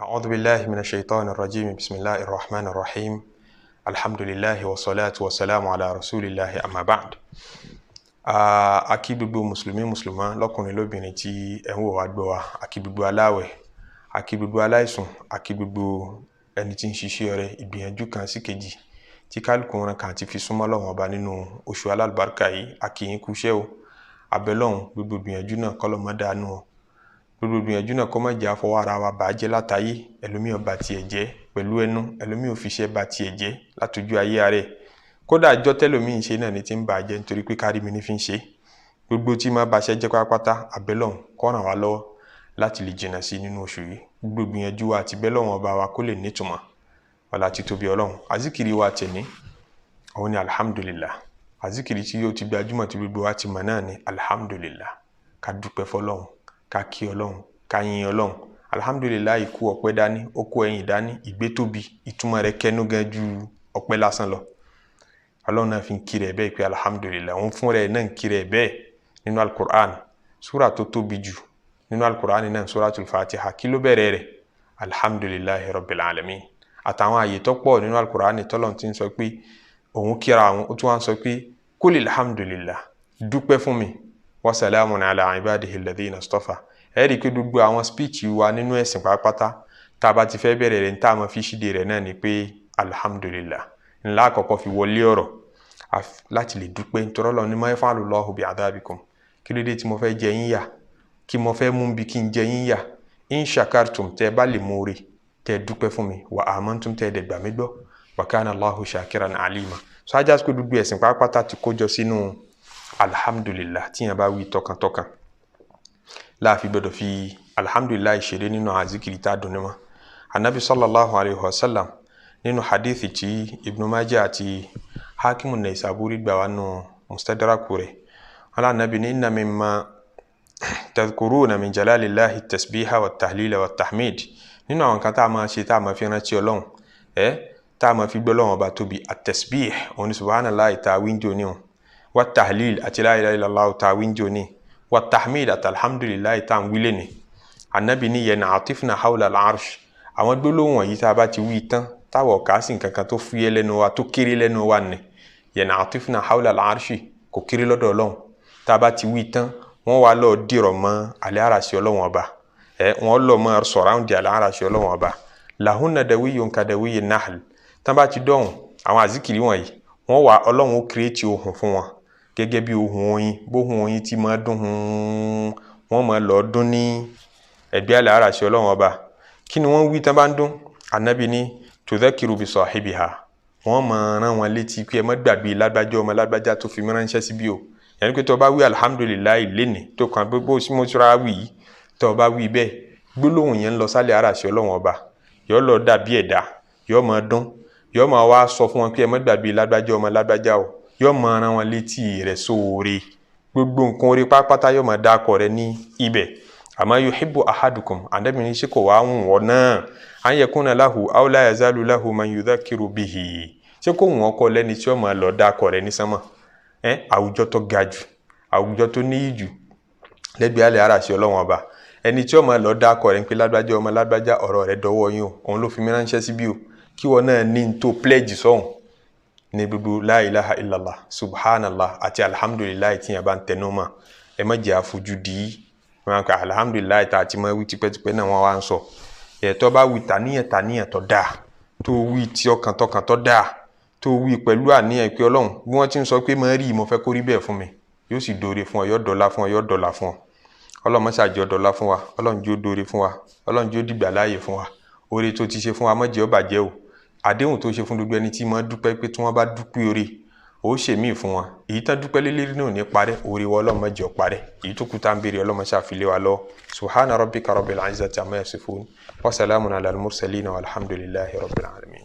أعوذ بالله من الشيطان الرجيم. بسم الله الرحمن الرحيم. الحمد لله والصلاة والسلام على رسول الله أما بعد. A kí gbogbo mùsùlùmí, mùsùlùmá, lọ́kùnrin lóbìnrin tí ẹ̀ ń wò wá, gbọ́ wa. A kí gbogbo aláwẹ̀, a kí gbogbo aláìsùn, a kí gbogbo ẹni tí ń ṣiṣẹ́ rẹ̀, ìgbìyànjú kan sí kejì tí kálukú wọn kàn ti fi súnmọ́ Ọlọ́run Ọba nínú oṣù alálùbáríkà yìí. A kí yín kú iṣẹ́ o. Abẹ́lọ́hún, gbogbo ìgbìyànjú náà kọ́ lọ́ mọ́ dànù o. Gbogbo ìgbìyànjú náà kọ́ mọ́ jẹ́ àfọwọ́ ara wa bàjẹ́ látàyé. Ẹlòmíì ó bà tiẹ̀ jẹ́ pẹ̀lú ẹnu, ẹlòmíì ò fi iṣẹ́ bà tiẹ̀ jẹ́ látọjú ayé rẹ̀. Kódà àjọ tẹlòmíì ń ṣe náà ni ti ń bàjẹ́ nítorí pé kárí mi ní fi ń ṣe. Gbogbo tí máa baṣẹ́ jẹ́ pátápátá, abẹ́lọ́hún kó ràn wá lọ́wọ́ láti lè jìnnà sí nínú oṣù yìí. Gbogbo ìgbìyànjú wa àti bẹ́lọ́hún Ọba wa kó lè nítumọ̀ wàlá títóbi Ọlọ́run. Azikiri wa tẹ̀ní òun ni alhamdulillah. Azikiri tí yóò ti gbajúmọ̀ tí gbogbo wa ti mọ̀ náà ni alhamdulillah. Ká dúpẹ́ fọlọ́run, ká kí Ọlọ́run, ká yin Ọlọ́run. Alhamdulillah ikú ọpẹ́ dání, ó kó ẹ̀yìn dání, ìgbétóbi, ìtumọ̀ rẹ̀ kẹnu gan ju ọpẹ́ lásán lọ. Ọlọ́run náà fi ń kiri ẹ̀ bẹ́ẹ̀ pé alhamdulillah. Òun fún rẹ̀ náà ń kiri ẹ̀ bẹ́ẹ̀ nínú alukur'an. Súrà tó tóbi jù nínú alukur'an náà, súratul Fatiha, kí ló bẹ̀rẹ̀ rẹ̀? Alhamdulillahi rabbil alamin. Àtàwọn àyè tó pọ̀ nínú alukur'an tọ́lọ́run ti ń sọ pé òun kíra àwọn, ó tún wá ń sọ pé kul alhamdulillah, dúpẹ́ fún mi, wa salamun ala ibadihi alladhina istafa. Ẹ rí i pé gbogbo àwọn speech wa nínú ẹ̀sìn pátápátá, tá a bá ti fẹ́ bẹ̀rẹ̀ rẹ̀, ní tá a máa fi ṣíde rẹ̀ náà ni pé alhamdulillah ńlá àkọ́kọ́ fi wọlé ọ̀rọ̀ láti lè dúpẹ́, nítorí Ọlọ́run ní ma yaf'alu Allahu bi'adhabikum. Kí ló dé tí mo fẹ́ jẹ yín yà? Kí mo fẹ́ mú bí kí n jẹ yín yà? In shakartum, tẹ́ bá lè mórí, tẹ́ dúpẹ́ fún mi, wa amantum, tẹ́ dẹ̀ gbà mí gbọ́, wa kana Allahu shakiran alima. So ajá sí pé gbogbo ẹ̀sìn pátápátá ti kójọ sínú alhamdulillah tíyẹn bá wí tọkàntọkàn. Láàfin gbọdọ̀ fi alhamdulillah ṣeré nínú àzikiri tá a dùn ní mọ́. Anabi sallallahu alayhi wa sallam, nínú hadithi tí Ibn Majah àti Hakimu Naisaburi gbà wá nù Mustadraku rẹ̀, wọn anabi ní inna mimma tadhkuruna min jalalillahi tasbiha wa tahlila wa tahmid. Nínú àwọn kan tá a máa ṣe, tá a máa fi rántí Ọlọ́run, ẹ tá a máa fi gbọ́ Ọlọ́run Ọba tóbi, at-tasbih, òun ni subhanallahi tá a wíńjọ ní o, wa tahlil àti la ilaha illallah tá a wíńjọ ní, wa tahmid àti alhamdulillahi tá a ń wílé ni. Anabi ní yan'atifna hawla al-arsh. Àwọn gbólóhùn wọ̀nyí, tá a bá ti wí tán, táwọ̀ kà á sì nǹkan kan tó fúyẹ́ lẹ́nu wa, tó kéré lẹ́nu wa ni, yan'atifna hawla al-arshi, kò kéré lọ́dọ̀ Ọlọ́run. Tá a bá ti wí tán, wọ́n wá lọ́ọ́ dìrọ̀ mọ́ alẹ́ àràṣẹ Ọlọ́run Ọba. Ẹ wọ́n lọ mọ́ sọ̀ráǹdì alẹ́ àràṣẹ Ọlọ́run Ọba. Lahunna dawiyyun kadawiyyi nahl. Tán bá ti dọ̀hùn àwọn àzíkìrì wọ̀nyí, wọ́n wá Ọlọ́run ó kírètì ohùn fún wọn gẹ́gẹ́ bí ohùn oyin, bóhùn oyin ti máa dún hùn, wọ́n máa lọ́ọ́ dún ní ẹ̀gbẹ́ alẹ́ àràṣẹ Ọlọ́run Ọba. Kí ni wọ́n wí tán bá ń dún? Anabi ní tudhakiru bi sahibiha. Wọ́n máa rán wọn létí pé ẹ má gbàgbé lágbájá, ọmọ lágbájá tó fi mí ránṣẹ́ síbí o. Yẹn pé tó bá wí alhamdulillahi lẹ́nìí, tó kàn gbogbo mọ́tòrá wí yìí, tó bá wí bẹ́ẹ̀, gbólóhùn yẹn ń lọ sálẹ̀ àràṣẹ Ọlọ́run Ọba, yóò lọ dàbí ẹ̀dá, yóò máa dún, yóò máa wá sọ fún wọn pé ẹ má gbàgbé lágbájá, ọmọ lágbájá o. Yóò máa rán wọn létí rẹ̀ sóore, gbogbo nǹkan orí pápátá yóò máa dákọ̀ rẹ̀ ní ibẹ̀. Àmọ́ yuhibbu ahadukum, àdẹ́bí ní ṣe kò wá ń wọ̀ náà, an yakuna lahu aw la yazalu lahu man yudhakiru bihi. Ṣé kò wọ́n kọ́ lẹ́ni tí ó máa lọ dákọ̀ rẹ̀ ní sánmọ̀? Ẹ́ àwùjọ tó ga jù, àwùjọ tó níyì jù lẹ́gbẹ̀ẹ́ alẹ́ àràṣẹ Ọlọ́run Ọba, ẹni tí ó máa lọ dákọ̀ rẹ̀ ń pé lágbájá, ọmọ lágbájá, ọ̀rọ̀ rẹ̀ dọwọ́ yín o, òun ló fi mí ránṣẹ́ síbí o. Kí wọn náà ní n tó pledge sọ́hùn ní gbogbo la ilaha illallah, subhanallah àti alhamdulillahi tí yẹn bá ń tẹnu mọ́. Ẹ má jẹ́ àfojú di wọn kà. Alhamdulillahi tá a ti máa wí tipẹ́tipẹ́ náà, wọ́n wá ń sọ ẹ̀. Tó bá wí tàníyàn tàníyàn tó dáa, tó wí tí ọkàn tọkàn tó dáa, tó wí pẹ̀lú àníyàn pé Ọlọ́run, bí wọ́n ti ń sọ pé máa rí, mo fẹ́ kó rí bẹ́ẹ̀ fún mi, yóò sì dóore fún ọ, yóò dọ̀la fún ọ, yóò dọ̀la fún ọ. Ọlọ́run má ṣàjọ dọ̀la fún wa. Ọlọ́run jẹ́ ó dóore fún wa. Ọlọ́run jẹ́ ó dìgbà láàyè fún wa. Oore tó ti ṣe fún wa, má jẹ́ ó bàjẹ́ o. Àdéhùn tó ṣe fún gbogbo ẹni tí máa dúpẹ́ pé tí wọ́n bá dúpẹ́ oore, ó ṣe míì fún wọn, èyí tán dúpẹ́ lélẹ́rìí náà ní parẹ́. Oore wa, Ọlọ́run má jẹ́ ó parẹ́. Èyí tó kù tá à ń béèrè, Ọlọ́run má ṣàfilé wa lọ. Subhana rabbika rabbil izzati amma yasifun wa salamun ala al-mursalin walhamdulillahi rabbil alamin.